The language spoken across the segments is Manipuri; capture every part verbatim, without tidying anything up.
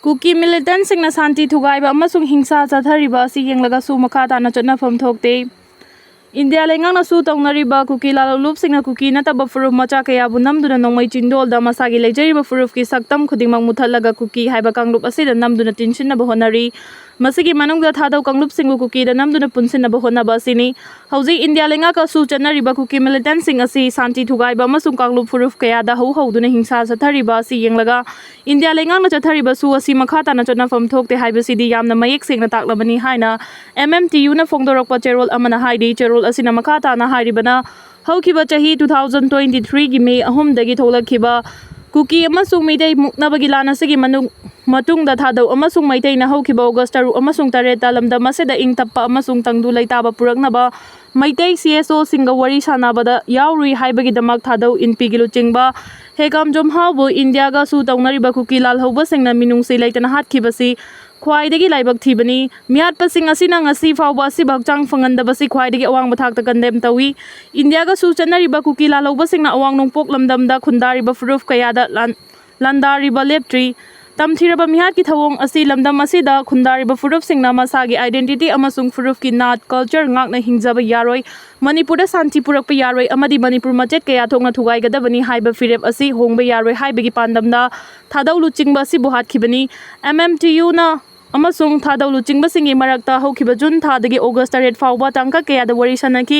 ꯀꯨꯀꯤ ꯃꯤꯂꯤꯇꯦꯟꯠꯁꯤꯡꯅ ꯁꯥꯟꯇꯤ ꯊꯨꯒꯥꯏꯕ ꯑꯃꯁꯨꯡ ꯍꯤꯡꯁꯥ ꯆꯠꯊꯔꯤꯕ ꯑꯁꯤ ꯌꯦꯡꯂꯒꯁꯨ ꯃꯈꯥ ꯇꯥꯅ ꯆꯠꯅꯐꯝ ꯊꯣꯛꯇꯦ꯫ ꯏꯟꯗꯤꯌꯥ ꯂꯩꯉꯥꯛꯅꯁꯨ ꯇꯧꯅꯔꯤꯕ ꯀꯨꯀꯤ ꯂꯥꯂꯣꯜꯂꯨꯞꯁꯤꯡꯅ ꯀꯨꯀꯤ ꯅꯠꯇꯕ ꯐꯨꯔꯨꯞ ꯃꯆꯥ ꯀꯌꯥꯕꯨ ꯅꯝꯗꯨꯅ ꯅꯣꯡꯃꯩ ꯆꯤꯟꯗꯣꯜꯗ ꯃꯁꯥꯒꯤ ꯂꯩꯖꯔꯤꯕ ꯐꯨꯔꯨꯞꯀꯤ ꯁꯛꯇꯝ ꯈꯨꯗꯤꯡꯃꯛ ꯃꯨꯊꯠꯂꯒ ꯀꯨꯀꯤ ꯍꯥꯏꯕ ꯀꯥꯡꯂꯨꯞ ꯑꯁꯤꯗ ꯅꯝꯗꯨꯅ ꯇꯤꯟꯁꯤꯟꯅꯕ ꯍꯣꯠꯅꯔꯤ꯫ ꯃꯁꯤꯒꯤ ꯃꯅꯨꯡꯗ ꯊꯥꯗꯧ ꯀꯥꯡꯂꯨꯞꯁꯤꯡꯕꯨ ꯀꯨꯀꯤꯗ ꯅꯝꯗꯨꯅ ꯄꯨꯟꯁꯤꯟꯅꯕ ꯍꯣꯠꯅꯕ ꯑꯁꯤꯅꯤ꯫ ꯍꯧꯖꯤꯛ ꯏꯟꯗꯤꯌꯥ ꯂꯩꯉꯥꯛꯀꯁꯨ ꯆꯠꯅꯔꯤꯕ ꯀꯨꯀꯤ ꯃꯤꯂꯤꯇꯦꯟꯠꯁꯤꯡ ꯑꯁꯤ ꯁꯥꯟꯇꯤ ꯊꯨꯒꯥꯏꯕ ꯑꯃꯁꯨꯡ ꯀꯥꯡꯂꯨꯞ ꯐꯨꯔꯨꯞ ꯀꯌꯥꯗ ꯍꯧ ꯍꯧꯗꯨꯅ ꯍꯤꯡꯁꯥ ꯆꯠꯊꯔꯤꯕ ꯑꯁꯤ ꯌꯦꯡꯂꯒ ꯏꯟꯗꯤꯌꯥ ꯂꯩꯉꯥꯛꯅ ꯆꯠꯊꯔꯤꯕ ꯁꯨ ꯑꯁꯤ ꯃꯈꯥ ꯇꯥꯅ ꯆꯠꯅꯐꯝ ꯊꯣꯛꯇꯦ ꯍꯥꯏꯕꯁꯤꯗꯤ ꯌꯥꯝꯅ ꯃꯌꯦꯛ ꯁꯦꯡꯅ ꯇꯥꯛꯂꯕꯅꯤ ꯍꯥꯏꯅ ꯑꯦꯝ ꯑꯦꯝ ꯇꯤ ꯌꯨꯅ ꯐꯣꯡꯗꯣꯔꯛꯄ ꯆꯦꯔꯣꯜ ꯑꯃꯅ ꯍꯥꯏꯔꯤ꯫ ꯆꯦꯔꯣꯜ ꯑꯁꯤꯅ ꯃꯈꯥ ꯇꯥꯅ ꯍꯥꯏꯔꯤꯕꯅ, ꯍꯧꯈꯤꯕ ꯆꯍꯤ two thousand twenty three ꯒꯤ ꯃꯦ ꯑꯍꯨꯝꯗꯒꯤ ꯊꯣꯛꯂꯛꯈꯤꯕ ꯀꯨꯀꯤ ꯑꯃꯁꯨꯡ ꯃꯤꯇꯩ ꯃꯨꯛꯅꯕꯒꯤ ꯂꯥꯟ ꯑꯁꯤꯒꯤ ꯃꯅꯨꯡ-, ꯃꯇꯨꯡꯗ ꯊꯥꯗꯧ ꯑꯃꯁꯨꯡ ꯃꯩꯇꯩꯅ ꯍꯧꯈꯤꯕ ꯑꯣꯒꯁ ꯇꯔꯨꯛ ꯑꯃꯁꯨꯡ ꯇꯔꯦꯠꯇ ꯂꯝꯗꯝ ꯑꯁꯤꯗ ꯏꯪ ꯇꯞꯄ ꯑꯃꯁꯨꯡ ꯇꯪꯗꯨ ꯂꯩꯇꯥꯕ ꯄꯨꯔꯛꯅꯕ ꯃꯩꯇꯩ ꯁꯤ ꯑꯦꯁ ꯑꯣꯁꯤꯡꯒ ꯋꯥꯔꯤ ꯁꯥꯟꯅꯕꯗ ꯌꯥꯎꯔꯨꯏ ꯍꯥꯏꯕꯒꯤꯗꯃꯛ ꯊꯥꯗꯧ ꯏꯟꯄꯤꯒꯤ ꯂꯨꯆꯤꯡꯕ ꯍꯦꯀꯥꯝ ꯖꯣꯝꯍꯥꯎꯕꯨ ꯏꯟꯗꯤꯌꯥꯒꯁꯨ ꯇꯧꯅꯔꯤꯕ ꯀꯨꯀꯤ ꯂꯥꯜꯍꯧꯕꯁꯤꯡꯅ ꯃꯤꯅꯨꯡꯁꯤ ꯂꯩꯇꯅ ꯍꯥꯠꯈꯤꯕꯁꯤ ꯈ꯭ꯋꯥꯏꯗꯒꯤ ꯂꯥꯏꯕꯛ ꯊꯤꯕꯅꯤ꯫ ꯃꯤꯍꯥꯠꯄꯁꯤꯡ ꯑꯁꯤꯅ ꯉꯁꯤ ꯐꯥꯎꯕ ꯑꯁꯤꯕ ꯍꯛꯆꯥꯡ ꯐꯪꯍꯟꯗꯕꯁꯤ ꯈ꯭ꯋꯥꯏꯗꯒꯤ ꯑꯋꯥꯡꯕ ꯊꯥꯛꯇ ꯀꯟꯗꯦꯝ ꯇꯧꯏ꯫ ꯏꯟꯗꯤꯌꯥꯒꯁꯨ ꯆꯠꯅꯔꯤꯕ ꯀꯨꯀꯤ ꯂꯥꯜꯍꯧꯕꯁꯤꯡꯅ ꯑꯋꯥꯡ ꯅꯣꯡꯄꯣꯛ ꯂꯝꯗꯝꯗ ꯈꯨꯟꯗꯥꯔꯤꯕ ꯐꯨꯔꯨꯞ ꯀꯌꯥꯗ ꯂꯥꯟ-, ꯂꯥꯟꯗꯥꯔꯤꯕ ꯂꯦꯞꯇ꯭ꯔꯤ꯫ ꯇꯝꯊꯤꯔꯕ ꯃꯤꯍꯥꯠꯀꯤ ꯊꯧꯑꯣꯡ ꯑꯁꯤ ꯂꯝꯗꯝ ꯑꯁꯤꯗ ꯈꯨꯟꯗꯥꯔꯤꯕ ꯐꯨꯔꯨꯞꯁꯤꯡꯅ ꯃꯁꯥꯒꯤ identity ꯑꯃꯁꯨꯡ ꯐꯨꯔꯨꯞꯀꯤ ꯅꯥꯠ, culture ꯉꯥꯛꯅ ꯍꯤꯡꯖꯕ ꯌꯥꯔꯣꯏ꯫ ꯃꯅꯤꯄꯨꯔꯗ ꯁꯥꯟꯇꯤ ꯄꯨꯔꯛꯄ ꯌꯥꯔꯣꯏ ꯑꯃꯗꯤ ꯃꯅꯤꯄꯨꯔ ꯃꯆꯦꯠ ꯀꯌꯥ ꯊꯣꯛꯅ ꯊꯨꯒꯥꯏꯒꯗꯕꯅꯤ ꯍꯥꯏꯕ ꯐꯤꯔꯦꯞ ꯑꯁꯤ ꯍꯣꯡꯕ ꯌꯥꯔꯣꯏ ꯍꯥꯏꯕꯒꯤ ꯄꯥꯟꯗꯝꯗ ꯊꯥꯗꯧ ꯂꯨꯆꯤꯡꯕ ꯑꯁꯤꯕꯨ ꯍꯥꯠꯈꯤꯕꯅꯤ꯫ ꯑꯦꯝ ꯑꯦꯝ ꯇꯤ ꯌꯨꯅ ꯑꯃꯁꯨꯡ ꯊꯥꯗꯧ ꯂꯨꯆꯤꯡꯕꯁꯤꯡꯒꯤ ꯃꯔꯛꯇ ꯍꯧꯈꯤꯕ ꯖꯨꯟ ꯊꯥꯗꯒꯤ ꯑꯣꯒꯁ ꯇꯔꯦꯠ ꯐꯥꯎꯕ ꯇꯥꯡꯀꯛ ꯀꯌꯥꯗ ꯋꯥꯔꯤ ꯁꯥꯅꯈꯤ꯫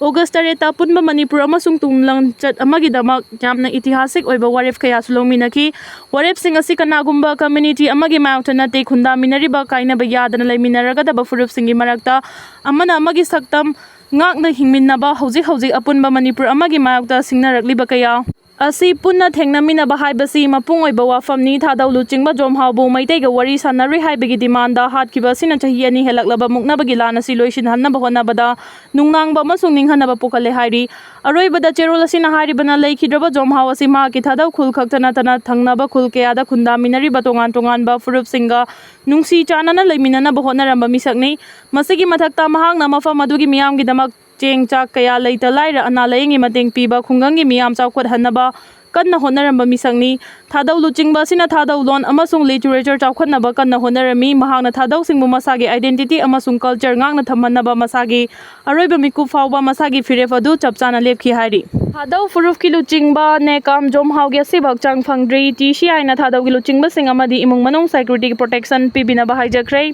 ꯑꯣꯒꯁ ꯇꯔꯦꯠꯇ ꯑꯄꯨꯟꯕ ꯃꯅꯤꯄꯨꯔ ꯑꯃꯁꯨꯡ ꯇꯨꯡ ꯂꯝꯆꯠ ꯑꯃꯒꯤꯗꯃꯛ ꯌꯥꯝꯅ ꯏꯇꯤꯍꯥꯁꯤꯛ ꯑꯣꯏꯕ ꯋꯥꯔꯦꯞ ꯀꯌꯥꯁꯨ ꯂꯧꯃꯤꯟꯅꯈꯤ꯫ ꯋꯥꯔꯦꯞꯁꯤꯡ ꯑꯁꯤ ꯀꯅꯥꯒꯨꯝꯕ community ꯑꯃꯒꯤ ꯃꯥꯌꯣꯛꯇ ꯅꯠꯇꯦ, ꯈꯨꯟꯗꯥꯃꯤꯟꯅꯔꯤꯕ ꯀꯥꯏꯅꯕ ꯌꯥꯗꯅ ꯂꯩꯃꯤꯟꯅꯔꯒꯗꯕ ꯐꯨꯔꯨꯞꯁꯤꯡꯒꯤ ꯃꯔꯛꯇ ꯑꯃꯅ ꯑꯃꯒꯤ ꯁꯛꯇꯝ ꯉꯥꯛꯅ ꯍꯤꯡꯃꯤꯟꯅꯕ, ꯍꯧꯖꯤꯛ ꯍꯧꯖꯤꯛ ꯑꯄꯨꯟꯕ ꯃꯅꯤꯄꯨꯔ ꯑꯃꯒꯤ ꯃꯥꯌꯣꯛꯇ ꯁꯤꯡꯅꯔꯛꯂꯤꯕ ꯀꯌꯥ ꯑꯁꯤ ꯄꯨꯟꯅ ꯊꯦꯡꯅꯃꯤꯟꯅꯕ ꯍꯥꯏꯕꯁꯤ ꯃꯄꯨꯡ ꯑꯣꯏꯕ ꯋꯥꯐꯝꯅꯤ꯫ ꯊꯥꯗꯧ ꯂꯨꯆꯤꯡꯕ ꯖꯣꯝꯍꯥꯎꯕꯨ ꯃꯩꯇꯩꯒ ꯋꯥꯔꯤ ꯁꯥꯟꯅꯔꯨꯏ ꯍꯥꯏꯕꯒꯤ demand ꯍꯥꯠꯈꯤꯕ ꯑꯁꯤꯅ ꯆꯍꯤ ꯑꯅꯤ ꯍꯦꯜꯂꯛꯂꯕ ꯃꯨꯛꯅꯕꯒꯤ ꯂꯥꯟ ꯑꯁꯤ ꯂꯣꯏꯁꯤꯟꯍꯟꯅꯕ ꯍꯣꯠꯅꯕꯗ ꯅꯨꯡꯅꯥꯡꯕ ꯑꯃꯁꯨꯡ ꯅꯤꯡꯍꯟꯅꯕ ꯄꯣꯛꯍꯜꯂꯦ ꯍꯥꯏꯔꯤ꯫ ꯑꯔꯣꯏꯕꯗ ꯆꯦꯔꯣꯜ ꯑꯁꯤꯅ ꯍꯥꯏꯔꯤꯕꯅ ꯂꯩꯈꯤꯗ꯭ꯔꯕ ꯖꯣꯝꯍꯥꯎ ꯑꯁꯤ ꯃꯍꯥꯛꯀꯤ ꯊꯥꯗꯧ ꯈꯨꯜ ꯈꯛꯇ ꯅꯠꯇꯅ ꯊꯪꯅꯕ ꯈꯨꯜ ꯀꯌꯥꯗ ꯈꯨꯟꯗꯥꯃꯤꯟꯅꯔꯤꯕ ꯇꯣꯉꯥꯟ ꯇꯣꯉꯥꯟꯕ ꯐꯨꯔꯨꯞꯁꯤꯡꯒ ꯅꯨꯡꯁꯤ ꯆꯥꯟꯅꯅ ꯂꯩꯃꯤꯟꯅꯅꯕ ꯍꯣꯠꯅꯔꯝꯕ ꯃꯤꯁꯛꯅꯤ꯫ ꯃꯁꯤꯒꯤ ꯃꯊꯛꯇ ꯃꯍꯥꯛꯅ ꯃꯐꯝ ꯑꯗꯨꯒꯤ ꯃꯤꯌꯥꯝꯒꯤꯗꯃꯛ ꯆꯦꯡ ꯆꯥꯛ ꯀꯌꯥ ꯂꯩꯇ ꯂꯥꯏꯔ ꯑꯅꯥ ꯂꯥꯌꯦꯡꯒꯤ ꯃꯇꯦꯡ ꯄꯤꯕ, ꯈꯨꯡꯒꯪꯒꯤ ꯃꯤꯌꯥꯝ ꯆꯥꯎꯈꯠꯍꯟꯅꯕ ꯀꯟꯅ ꯍꯣꯠꯅꯔꯝꯕ ꯃꯤꯁꯛꯅꯤ꯫ ꯊꯥꯗꯧ ꯂꯨꯆꯤꯡꯕ ꯑꯁꯤꯅ ꯊꯥꯗꯧ ꯂꯣꯟ ꯑꯃꯁꯨꯡ literature ꯆꯥꯎꯈꯠꯅꯕ ꯀꯟꯅ ꯍꯣꯠꯅꯔꯝꯃꯤ꯫ ꯃꯍꯥꯛꯅ ꯊꯥꯗꯧꯁꯤꯡꯕꯨ ꯃꯁꯥꯒꯤ identity ꯑꯃꯁꯨꯡ culture ꯉꯥꯛꯅ ꯊꯝꯍꯟꯅꯕ ꯃꯁꯥꯒꯤ ꯑꯔꯣꯏꯕ ꯃꯤꯀꯨꯞ ꯐꯥꯎꯕ ꯃꯁꯥꯒꯤ ꯐꯤꯔꯦꯞ ꯑꯗꯨ ꯆꯞ ꯆꯥꯅ ꯂꯦꯞꯈꯤ ꯍꯥꯏꯔꯤ꯫ ꯊꯥꯗꯧ ꯐꯨꯔꯨꯞꯀꯤ ꯂꯨꯆꯤꯡꯕ ꯅꯦꯀꯥꯝ ꯖꯣꯝꯍꯥꯎꯒꯤ ꯑꯁꯤꯕ ꯍꯛꯆꯥꯡ ꯐꯪꯗ꯭ꯔꯤ꯫ TCIꯅ ꯊꯥꯗꯧꯒꯤ ꯂꯨꯆꯤꯡꯕꯁꯤꯡ ꯑꯃꯗꯤ ꯏꯃꯨꯡ ꯃꯅꯨꯡ security protection ꯄꯤꯕꯤꯅꯕ ꯍꯥꯏꯖꯈ꯭ꯔꯦ꯫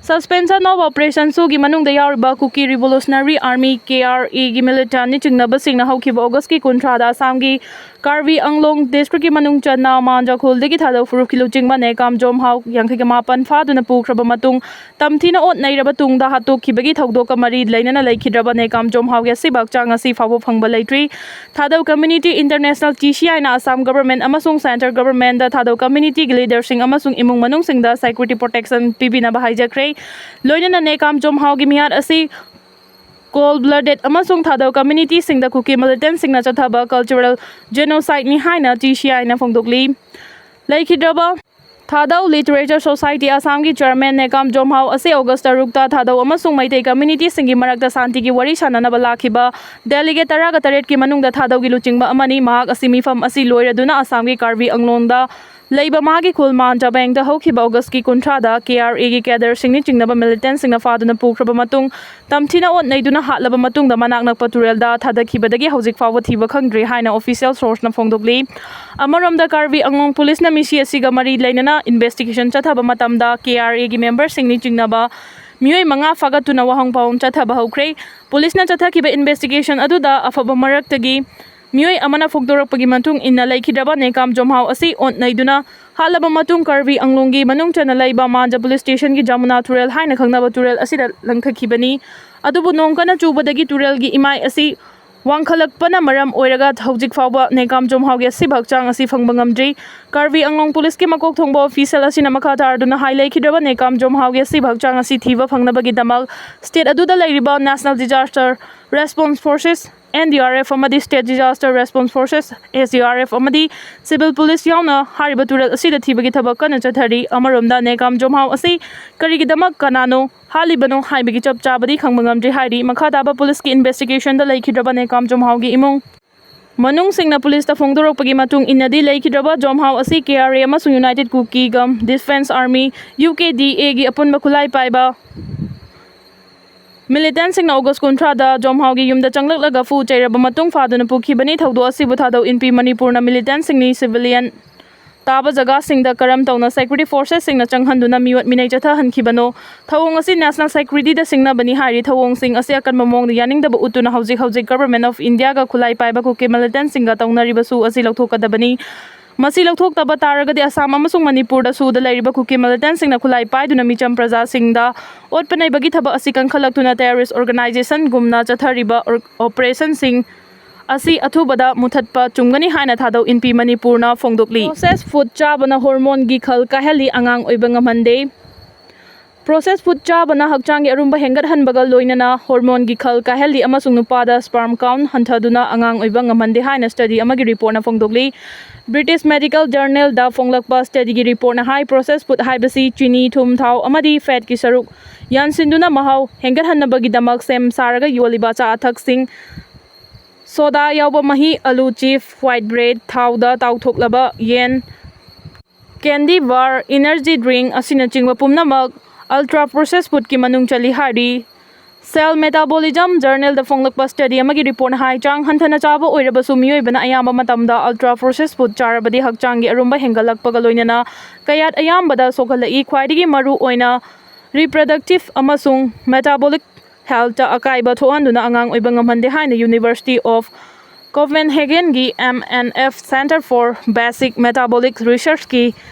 Suspension of Operation ꯁꯨꯒꯤ ꯃꯅꯨꯡꯗ ꯌꯥꯎꯔꯤꯕ Kuki Revolutionary Army, KRAꯒꯤ militantꯅ ꯆꯤꯡꯅꯕꯁꯤꯡꯅ ꯍꯧꯈꯤꯕ Augustꯀꯤ ꯀꯨꯟꯊ꯭ꯔꯥꯗ ꯑꯁꯥꯝꯒꯤ ꯀꯥꯔꯕꯤ ꯑꯪꯂꯣꯡ districtꯀꯤ ꯃꯅꯨꯡ ꯆꯟꯅ ꯃꯥꯟꯖꯥ ꯈꯨꯜꯗꯒꯤ ꯊꯥꯗꯧ ꯐꯨꯔꯨꯞꯀꯤ ꯂꯨꯆꯤꯡꯕ ꯅꯦꯀꯥꯝ ꯖꯣꯝꯍꯥꯎ ꯌꯥꯡꯈꯩꯒ ꯃꯥꯄꯟ ꯐꯥꯗꯨꯅ ꯄꯨꯈ꯭ꯔꯕ ꯃꯇꯨꯡ, ꯇꯝꯊꯤꯅ ꯑꯣꯠ ꯅꯩꯔꯕ ꯇꯨꯡꯗ ꯍꯥꯠꯇꯣꯛꯈꯤꯕꯒꯤ ꯊꯧꯗꯣꯛꯀ ꯃꯔꯤ ꯂꯩꯅꯅ ꯂꯩꯈꯤꯗ꯭ꯔꯕ ꯅꯦꯀꯥꯝ ꯖꯣꯝꯍꯥꯎꯒꯤ ꯑꯁꯤꯕ ꯍꯛꯆꯥꯡ ꯉꯁꯤ ꯐꯥꯎꯕ ꯐꯪꯕ ꯂꯩꯇ꯭ꯔꯤ꯫ ꯊꯥꯗꯧ Community International, TCIꯅ ꯑꯁꯥꯝ government ꯑꯃꯁꯨꯡ central governmentꯗ ꯊꯥꯗꯧ communityꯒꯤ leaderꯁꯤꯡ ꯑꯃꯁꯨꯡ ꯏꯃꯨꯡ ꯃꯅꯨꯡꯁꯤꯡꯗ security protection ꯄꯤꯕꯤꯅꯕ ꯍꯥꯏꯖꯈ꯭ꯔꯦ꯫ ꯂꯣꯏꯅꯅ ꯅꯦꯀꯥꯝ ꯖꯣꯝꯍꯥꯎꯒꯤ ꯃꯤꯍꯥꯠ ꯑꯁꯤ cold blooded ꯑꯃꯁꯨꯡ ꯊꯥꯗꯧ communityꯁꯤꯡꯗ Kuki militantꯁꯤꯡꯅ ꯆꯠꯊꯕ cultural genocideꯅꯤ ꯍꯥꯏꯅ TCIꯅ ꯐꯣꯡꯗꯣꯛꯂꯤ꯫ ꯂꯩꯈꯤꯗ꯭ꯔꯕ ꯊꯥꯗꯧ Literature Society ꯑꯁꯥꯝꯒꯤ chairman ꯅꯦꯀꯥꯝ ꯖꯣꯝꯍꯥꯎ ꯑꯁꯤ August ꯇꯔꯨꯛꯇ ꯊꯥꯗꯧ ꯑꯃꯁꯨꯡ ꯃꯩꯇꯩ communityꯁꯤꯡꯒꯤ ꯃꯔꯛꯇ ꯁꯥꯟꯇꯤꯒꯤ ꯋꯥꯔꯤ ꯁꯥꯟꯅꯅꯕ ꯂꯥꯛꯈꯤꯕ delegate ꯇꯔꯥꯒ ꯇꯔꯦꯠꯀꯤ ꯃꯅꯨꯡꯗ ꯊꯥꯗꯧꯒꯤ ꯂꯨꯆꯤꯡꯕ ꯑꯃꯅꯤ꯫ ꯃꯍꯥꯛ ꯑꯁꯤ ꯃꯤꯐꯝ ꯑꯁꯤ ꯂꯣꯏꯔꯗꯨꯅ ꯑꯁꯥꯝꯒꯤ ꯀꯥꯔꯕꯤ ꯑꯪꯂꯣꯡꯗ ꯂꯩꯕ ꯃꯥꯒꯤ ꯈꯨꯜ ꯃꯥꯟ ꯖꯕꯦꯡꯗ ꯍꯧꯈꯤꯕ Augustꯀꯤ ꯀꯨꯟꯊ꯭ꯔꯥꯗ KRAꯒꯤ cadreꯁꯤꯡꯅ ꯆꯤꯡꯅꯕ militantꯁꯤꯡꯅ ꯐꯥꯗꯨꯅ ꯄꯨꯈ꯭ꯔꯕ ꯃꯇꯨꯡ, ꯇꯝꯊꯤꯅ ꯑꯣꯠ ꯅꯩꯗꯨꯅ ꯍꯥꯠꯂꯕ ꯃꯇꯨꯡꯗ ꯃꯅꯥꯛ ꯅꯛꯄ ꯇꯨꯔꯦꯜꯗ ꯊꯥꯗꯈꯤꯕꯗꯒꯤ ꯍꯧꯖꯤꯛ ꯐꯥꯎꯕ ꯊꯤꯕ ꯈꯪꯗ꯭ꯔꯤ ꯍꯥꯏꯅ official sourceꯅ ꯐꯣꯡꯗꯣꯛꯂꯤ꯫ ꯑꯃꯔꯣꯝꯗ ꯀꯥꯔꯕꯤ ꯑꯪꯂꯣꯡ policeꯅ ꯃꯤꯁꯤ ꯑꯁꯤꯒ ꯃꯔꯤ ꯂꯩꯅꯅ investigation ꯆꯠꯊꯕ ꯃꯇꯝꯗ KRAꯒꯤ memberꯁꯤꯡꯅ ꯆꯤꯡꯅꯕ ꯃꯤꯑꯣꯏ ꯃꯉꯥ ꯐꯥꯒꯠꯇꯨꯅ ꯋꯥꯍꯪ ꯄꯥꯎꯈꯨꯝ ꯆꯠꯊꯕ ꯍꯧꯈ꯭ꯔꯦ꯫ Policeꯅ ꯆꯠꯊꯈꯤꯕ investigation ꯑꯗꯨꯗ ꯑꯐꯕ ꯃꯔꯛꯇꯒꯤ ꯃꯤꯑꯣꯏ ꯑꯃꯅ ꯐꯣꯡꯗꯣꯔꯛꯄꯒꯤ ꯃꯇꯨꯡ ꯏꯟꯅ, ꯂꯩꯈꯤꯗ꯭ꯔꯕ ꯅꯦꯀꯥꯝ ꯖꯣꯝꯍꯥꯎ ꯑꯁꯤ ꯑꯣꯠ ꯅꯩꯗꯨꯅ ꯍꯥꯠꯂꯕ ꯃꯇꯨꯡ, ꯀꯥꯔꯕꯤ ꯑꯪꯂꯣꯡꯒꯤ ꯃꯅꯨꯡ ꯆꯟꯅ ꯂꯩꯕ ꯃꯥꯟꯖ police stationꯒꯤ ꯖꯃꯨꯅꯥ ꯇꯨꯔꯦꯜ ꯍꯥꯏꯅ ꯈꯪꯅꯕ ꯇꯨꯔꯦꯜ ꯑꯁꯤꯗ ꯂꯪꯊꯈꯤꯕꯅꯤ꯫ ꯑꯗꯨꯕꯨ ꯅꯣꯡ ꯀꯟꯅ ꯆꯨꯕꯗꯒꯤ ꯇꯨꯔꯦꯜꯒꯤ ꯏꯃꯥꯏ ꯑꯁꯤ ꯋꯥꯡꯈꯠꯂꯛꯄꯅ ꯃꯔꯝ ꯑꯣꯏꯔꯒ ꯍꯧꯖꯤꯛ ꯐꯥꯎꯕ ꯅꯦꯀꯥꯝ ꯖꯣꯝꯍꯥꯎꯒꯤ ꯑꯁꯤꯕ ꯍꯛꯆꯥꯡ ꯑꯁꯤ ꯐꯪꯕ ꯉꯝꯗ꯭ꯔꯤ꯫ ꯀꯥꯔꯕꯤ ꯑꯪꯂꯣꯡ policeꯀꯤ ꯃꯀꯣꯛ ꯊꯣꯡꯕ official ꯑꯁꯤꯅ ꯃꯈꯥ ꯇꯥꯔꯗꯨꯅ ꯍꯥꯏ, ꯂꯩꯈꯤꯗ꯭ꯔꯕ ꯅꯦꯀꯥꯝ ꯖꯣꯝꯍꯥꯎꯒꯤ ꯑꯁꯤꯕ ꯍꯛꯆꯥꯡ ꯑꯁꯤ ꯊꯤꯕ ꯐꯪꯅꯕꯒꯤꯗꯃꯛ state ꯑꯗꯨꯗ ꯂꯩꯔꯤꯕ National Disaster Response Forces, NDRF, ꯑꯃꯗꯤ State Disaster Response Forces, SDRF, ꯑꯃꯗꯤ civil police ꯌꯥꯎꯅ ꯍꯥꯏꯔꯤꯕ ꯇꯨꯔꯦꯜ ꯑꯁꯤꯗ ꯊꯤꯕꯒꯤ ꯊꯕꯛ ꯀꯟꯅ ꯆꯠꯊꯔꯤ꯫ ꯑꯃꯔꯣꯝꯗ ꯅꯦꯀꯥꯝ ꯖꯣꯝꯍꯥꯎ ꯑꯁꯤ ꯀꯔꯤꯒꯤꯗꯃꯛ, ꯀꯅꯥꯅꯣ ꯍꯥꯠꯂꯤꯕꯅꯣ ꯍꯥꯏꯕꯒꯤ ꯆꯞ ꯆꯥꯕꯗꯤ ꯈꯪꯕ ꯉꯝꯗ꯭ꯔꯤ ꯍꯥꯏꯔꯤ꯫ ꯃꯈꯥ ꯇꯥꯕ policeꯀꯤ investigationꯗ ꯂꯩꯈꯤꯗ꯭ꯔꯕ ꯅꯦꯀꯥꯝ ꯖꯣꯝꯍꯥꯎꯒꯤ ꯏꯃꯨꯡ ꯃꯅꯨꯡꯁꯤꯡꯅ ꯄꯨꯂꯤꯁꯇ ꯐꯣꯡꯗꯣꯔꯛꯄꯒꯤ ꯃꯇꯨꯡ ꯏꯟꯅꯗꯤ, ꯂꯩꯈꯤꯗ꯭ꯔꯕ ꯖꯣꯝꯍꯥꯎ ꯑꯁꯤ ꯀꯦ ꯑꯥꯔ ꯑꯦ ꯑꯃꯁꯨꯡ United Kuki Gam Defence Army, U K D ꯑꯦꯒꯤ ꯑꯄꯨꯟꯕ ꯈꯨꯠꯂꯥꯏ ꯄꯥꯏꯕ ꯃꯤꯂꯤꯇꯦꯟꯁꯤꯡꯅ ꯑꯣꯒꯁ ꯀꯨꯟꯊ꯭ꯔꯥꯗ ꯖꯣꯝꯍꯥꯎꯒꯤ ꯌꯨꯝꯗ ꯆꯪꯂꯛꯂꯒ ꯐꯨ ꯆꯩꯔꯕ ꯃꯇꯨꯡ ꯐꯥꯗꯨꯅ ꯄꯨꯈꯤꯕꯅꯤ꯫ ꯊꯧꯗꯣꯛ ꯑꯁꯤꯕꯨ ꯊꯥꯗꯧ ꯏꯟꯄꯤ ꯃꯅꯤꯄꯨꯔꯅ ꯃꯤꯂꯤꯇꯦꯟꯁꯤꯡꯅꯤ ꯁꯤꯚꯤꯂꯤꯌꯟ ꯇꯥꯕ ꯖꯒꯥꯁꯤꯡꯗ ꯀꯔꯝ ꯇꯧꯅ ꯁꯦꯀ꯭ꯌꯨꯔꯤꯇꯤ ꯐꯣꯔꯁꯦꯁꯁꯤꯡꯅ ꯆꯪꯍꯟꯗꯨꯅ ꯃꯤꯑꯣꯠ ꯃꯤꯅꯩ ꯆꯠꯊꯍꯟꯈꯤꯕꯅꯣ? ꯊꯧꯑꯣꯡ ꯑꯁꯤ ꯅꯦꯁꯅꯦꯜ ꯁꯦꯀ꯭ꯌꯨꯔꯤꯇꯤꯗ ꯁꯤꯡꯅꯕꯅꯤ ꯍꯥꯏꯔꯤ꯫ ꯊꯧꯑꯣꯡꯁꯤꯡ ꯑꯁꯤ ꯑꯀꯟꯕ ꯃꯑꯣꯡꯗ ꯌꯥꯅꯤꯡꯗꯕ ꯎꯠꯇꯨꯅ ꯍꯧꯖꯤꯛ ꯍꯧꯖꯤꯛ Government of Indiaꯒ ꯈꯨꯠꯂꯥꯏ ꯄꯥꯏꯕ ꯀꯨꯀꯤ ꯃꯤꯂꯤꯇꯦꯟꯁꯤꯡꯒ ꯇꯧꯅꯔꯤꯕ ꯁꯨ ꯑꯁꯤ ꯂꯧꯊꯣꯛꯀꯗꯕꯅꯤ꯫ ꯃꯁꯤ ꯂꯧꯊꯣꯛꯇꯕ ꯇꯥꯔꯒꯗꯤ ꯑꯁꯥꯝ ꯑꯃꯁꯨꯡ ꯃꯅꯤꯄꯨꯔꯗ ꯁꯨꯗ ꯂꯩꯔꯤꯕ ꯀꯨꯀꯤ ꯃꯤꯂꯤꯇꯦꯟꯁꯤꯡꯅ ꯈꯨꯠꯂꯥꯏ ꯄꯥꯏꯗꯨꯅ ꯃꯤꯆꯝ ꯄ꯭ꯔꯖꯥꯁꯤꯡꯗ ꯑꯣꯠꯄ ꯅꯩꯕꯒꯤ ꯊꯕꯛ ꯑꯁꯤ ꯀꯟꯈꯠꯂꯛꯇꯨꯅ terrorist organizationꯒꯨꯝꯅ ꯆꯠꯊꯔꯤꯕ ꯑꯣꯔ-, operationꯁꯤꯡ ꯑꯁꯤ ꯑꯊꯨꯕꯗ ꯃꯨꯊꯠꯄ ꯆꯨꯝꯒꯅꯤ ꯍꯥꯏꯅ ꯊꯥꯗꯧ ꯏꯟꯄꯤ ꯃꯅꯤꯄꯨꯔꯅ ꯐꯣꯡꯗꯣꯛꯂꯤ꯫ Processed food ꯆꯥꯕꯅ hormoneꯒꯤ ꯈꯜ ꯀꯥꯏꯍꯜꯂꯤ, ꯑꯉꯥꯡ ꯑꯣꯏꯕ ꯉꯝꯍꯟꯗꯦ꯫ Processed food ꯆꯥꯕꯅ ꯍꯛꯆꯥꯡꯒꯤ ꯑꯔꯨꯝꯕ ꯍꯦꯟꯒꯠꯍꯟꯕꯒ ꯂꯣꯏꯅꯅ hormoneꯒꯤ ꯈꯜ ꯀꯥꯏꯍꯜꯂꯤ ꯑꯃꯁꯨꯡ ꯅꯨꯄꯥꯗ sperm count ꯍꯟꯊꯗꯨꯅ ꯑꯉꯥꯡ ꯑꯣꯏꯕ ꯉꯝꯍꯟꯗꯦ ꯍꯥꯏꯅ study ꯑꯃꯒꯤ reportꯅ ꯐꯣꯡꯗꯣꯛꯂꯤ꯫ British Medical Journalꯗ ꯐꯣꯡꯂꯛꯄ studyꯒꯤ reportꯅ ꯍꯥꯏ, processed food ꯍꯥꯏꯕꯁꯤ ꯆꯤꯅꯤ, ꯊꯨꯝ, ꯊꯥꯎ ꯑꯃꯗꯤ fatꯀꯤ ꯁꯔꯨꯛ ꯌꯥꯟꯁꯤꯟꯗꯨꯅ ꯃꯍꯥꯎ ꯍꯦꯟꯒꯠꯍꯟꯅꯕꯒꯤꯗꯃꯛ ꯁꯦꯝ ꯁꯥꯔꯒ ꯌꯣꯜꯂꯤꯕ ꯑꯆꯥ ꯑꯊꯛꯁꯤꯡ, soda ꯌꯥꯎꯕ ꯃꯍꯤ, ꯑꯂꯨ chip, white bread, ꯊꯥꯎꯗ ꯇꯥꯎꯊꯣꯛꯂꯕ ꯌꯦꯟ, candy bar, energy drink ꯑꯁꯤꯅꯆꯤꯡꯕ ꯄꯨꯝꯅꯃꯛ ultra processed foodꯀꯤ ꯃꯅꯨꯡ ꯆꯜꯂꯤ ꯍꯥꯏꯔꯤ꯫ Cell Metabolism Journalꯗ ꯐꯣꯡꯂꯛꯄ study ꯑꯃꯒꯤ reportꯅ ꯍꯥꯏ, ꯆꯥꯡ ꯍꯟꯊꯅ ꯆꯥꯕ ꯑꯣꯏꯔꯕꯁꯨ ꯃꯤꯑꯣꯏꯕꯅ ꯑꯌꯥꯝꯕ ꯃꯇꯝꯗ ultra processed food ꯆꯥꯔꯕꯗꯤ ꯍꯛꯆꯥꯡꯒꯤ ꯑꯔꯨꯝꯕ ꯍꯦꯟꯒꯠꯂꯛꯄꯒ ꯂꯣꯏꯅꯅ ꯀꯌꯥꯠ ꯑꯌꯥꯝꯕꯗ ꯁꯣꯛꯍꯜꯂꯛꯏ꯫ ꯈ꯭ꯋꯥꯏꯗꯒꯤ ꯃꯔꯨ ꯑꯣꯏꯅ reproductive ꯑꯃꯁꯨꯡ metabolic healthꯇ ꯑꯀꯥꯏꯕ ꯊꯣꯛꯍꯟꯗꯨꯅ ꯑꯉꯥꯡ ꯑꯣꯏꯕ ꯉꯝꯍꯟꯗꯦ ꯍꯥꯏꯅ University of Copenhagenꯒꯤ M N F Center for Basic Metabolic Researchꯀꯤ